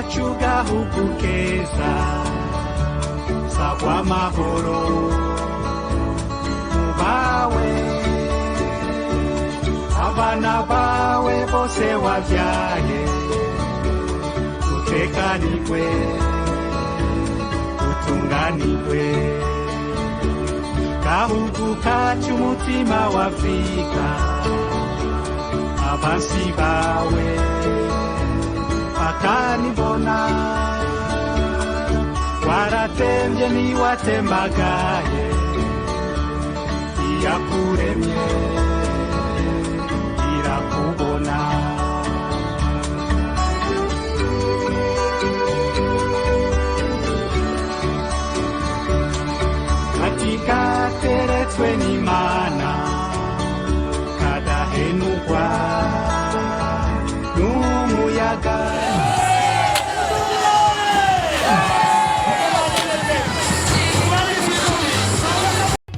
Iwacu gahugu keza, sagwa amahoro mubawe, abana bawe bose wabyaye, utekanirwe, utunganirwe. Gahugu kacu, umutima wa Afurika, abansi bawe bakanibona. Waratembye ntiwatembagaye, iyakuremye irakubona. Ati kateretswe n'Imana, kadahenukwa n'umuyaga.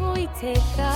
Uwiteka.